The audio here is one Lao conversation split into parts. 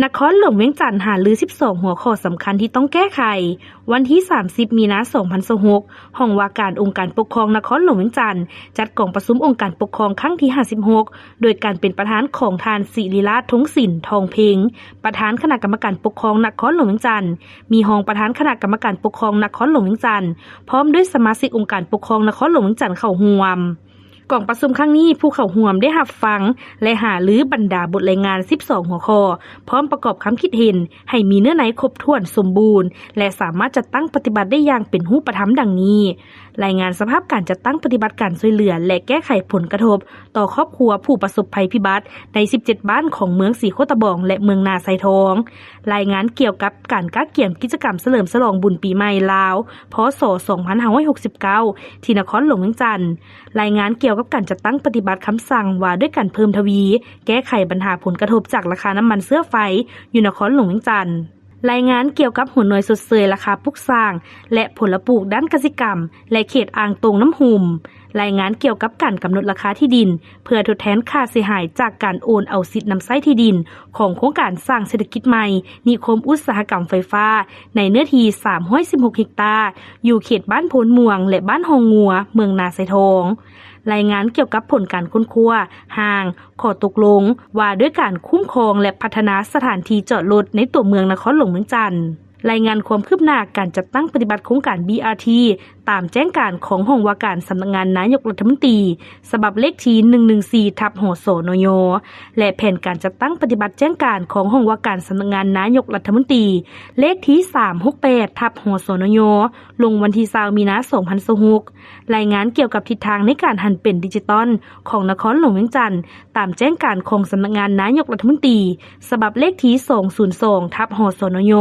ນະຄອນຫຼວງວຽງຈັນຫາລືສິບສອງຫົວຂໍ້ສຳຄັນທີ່ຕ້ອງແກ້ໄຂ. ວັນທີສາມສິບ ມີນາ ສອງພັນຊາວຫົກ, ຫ້ອງວ່າການອົງການປົກຄອງນະຄອນຫຼວງວຽງຈັນ ຈັດກອງປະຊຸມອົງການປົກຄອງຄັ້ງທີຫ້າສິບຫົກ ໂດຍການເປັນປະທານຂອງທ່ານ ສິລິລາດ ທົງສິນ ທອງເພັງ ປະທານຄະນະກຳມະການປົກຄອງນະຄອນຫຼວງວຽງຈັນ, ມີຮອງປະທານຄະນະກຳມະການປົກຄອງນະຄອນຫຼວງວຽງຈັນ ພ້ອມດ້ວຍສະມາຊິກອົງການປົກຄອງນະຄອນຫຼວງວຽງຈັນເຂົ້າຮ່ວມ. ກອງປະຊຸມຄັ້ງນີ້ ຜູ້ເຂົ້າຮ່ວມໄດ້ຮັບຟັງ ແລະ ຫາລືບັນດາບົດລາຍງານສິບສອງຫົວຂໍ້ ພ້ອມປະກອບຄຳຄິດເຫັນໃຫ້ມີເນື້ອໃນຄົບຖ້ວນສົມບູນ ແລະ ສາມາດຈັດຕັ້ງປະຕິບັດໄດ້ຢ່າງເປັນຮູບປະທຳດັ່ງນີ້: ລາຍງານສະພາບການຈັດຕັ້ງປະຕິບັດການຊ່ວຍເຫຼືອ ແລະ ແກ້ໄຂຜົນກະທົບຕໍ່ຄອບຄົວຜູ້ປະສົບໄພພິບັດໃນສິບເຈັດບ້ານຂອງເມືອງສີໂຄດຕະບອງ ແລະ ເມືອງນາຊາຍທອງ, ລາຍງານກ່ຽວກັບການກະກຽມກິດຈະກຳສະເຫຼີມສະຫຼອງບຸນປີໃໝ່ລາວ ພ.ສ. ສອງພັນຫ້າຮ້ອຍຫົກສິບເກົ້າ ທີ່ນະຄອນຫຼວງວຽງຈັນ, ລາຍງານກ່ຽວກັບການຈັດຕັ້ງປະຕິບັດຄຳສັ່ງວ່າດ້ວຍການເພີ່ມທະວີແກ້ໄຂບັນຫາຜົນກະທົບຈາກລາຄານ້ຳມັນເຊື້ອໄຟຢູ່ນະຄອນຫຼວງວຽງຈັນ, ລາຍງານກ່ຽວກັບຫົວໜ່ວຍຊົດເຊີຍລາຄາປຸກສ້າງ ແລະ ຜົນລະປູກດ້ານກະສິກຳ ແລະ ເຂດອ່າງຕົງນ້ຳຫຸມ, ລາຍງານກ່ຽວກັບການກຳນົດລາຄາທີ່ດິນ ເພື່ອທົດແທນຄ່າເສຍຫາຍຈາກການໂອນເອົາສິດນຳໃຊ້ທີ່ດິນຂອງໂຄງການສ້າງເສດຖະກິດໃໝ່ນິຄົມອຸດສາຫະກຳໄຟຟ້າ ໃນເນື້ອທີ່ສາມຮ້ອຍສິບຫົກເຮັກຕາ ຢູ່ເຂດບ້ານໂພນມ່ວງ ແລະ ບ້ານຮ່ອງງົວ ເມືອງນາຊາຍທອງ, ລາຍງານກ່ຽວກັບຜົນການຄົ້ນຄວ້າຮ່າງຂໍ້ຕົກລົງວ່າດ້ວຍການຄຸ້ມຄອງ ແລະ ພັດທະນາສະຖານທີ່ຈອດລົດໃນຕົວເມືອງນະຄອນຫຼວງວຽງຈັນ, ລາຍງານຄວາມຄືບໜ້າການຈັດຕັ້ງປະຕິບັດໂຄງການ ບີອາທີ ຕາມແຈ້ງການຂອງຫ້ອງວ່າການສຳນັກງານນາຍົກລັດຖະມົນຕີ ສະບັບເລກທີໜຶ່ງໜຶ່ງສີ່ ທັບ ຫສນຍ ແລະ ແຜນການຈັດຕັ້ງປະຕິບັດແຈ້ງການຂອງຫ້ອງວ່າການສຳນັກງານນາຍົກລັດຖະມົນຕີ ເລກທີສາມຫົກແປດ ທັບ ຫສນຍ ລົງວັນທີຊາວ ມີນາ ສອງພັນຊາວຫົກ, ລາຍງານກ່ຽວກັບທິດທາງໃນການຫັນເປັນດິຈິຕອນຂອງນະຄອນຫຼວງວຽງຈັນ ຕາມແຈ້ງການຂອງສຳນັກງານນາຍົກລັດຖະມົນຕີ ສະບັບເລກທີສອງສູນສອງ ທັບ ຫສນຍ,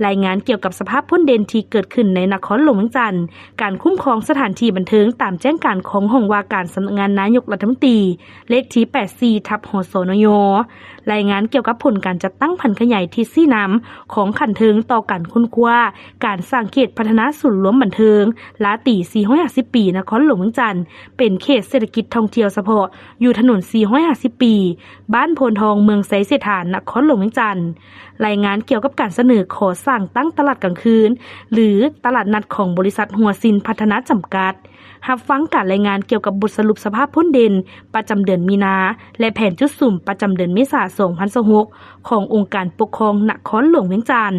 ລາຍງານກ່ຽວກັບສະພາບພົ້ນເດັ່ນທີ່ເກີດຂຶ້ນໃນນະຄອນຫຼວງວຽງຈັນ, ການຄຸ້ມຄອງສະຖານທີ່ບັນເທີງຕາມແຈ້ງການຂອງຫ້ອງວ່າການສຳນັກງານນາຍົກລັດຖະມົນຕີ ເລກທີແປດສີ່ ທັບ ຫສນຍ, ລາຍງານກ່ຽວກັບຜົນການຈັດຕັ້ງຜັນຂະຫຍາຍທິດຊີ້ນຳຂອງຂັ້ນເທິງຕໍ່ການຄົ້ນຄວ້າການສ້າງເຂດພັດທະນາສູນລວມບັນເທີງລາຕີສີ່ຮ້ອຍຫ້າສິບປີນະຄອນຫຼວງວຽງຈັນ ເປັນເຂດເສດຖະກິດທ່ອງທ່ຽວສະເພາະ ຢູ່ຖະໜົນສີ່ຮ້ອຍຫ້າສິບປີ ບ້ານໂພນທອງ ເມືອງໄຊເສດຖາ ນະຄອນຫຼວງວຽງຈັນ, ລາຍງານກ່ຽວກັບການສະເໜີຂໍສ້າງຕັ້ງຕະຫຼາດກາງຄືນ ຫຼື ຕະຫຼາດນັດຂອງບໍລິສັດຫົວຊິນພັດທະນາຈຳກັດ, ຮັບຟັງການລາຍງານກ່ຽວກັບບົດສະຫຼຸບສະພາບພົ້ນເດັ່ນປະຈຳເດືອນມີນາ ແລະ ແຜນຈຸດສຸມປະຈຳເດືອນເມສາ ສອງພັນຊາວຫົກ ຂອງອົງການປົກຄອງນະຄອນຫຼວງວຽງຈັນ.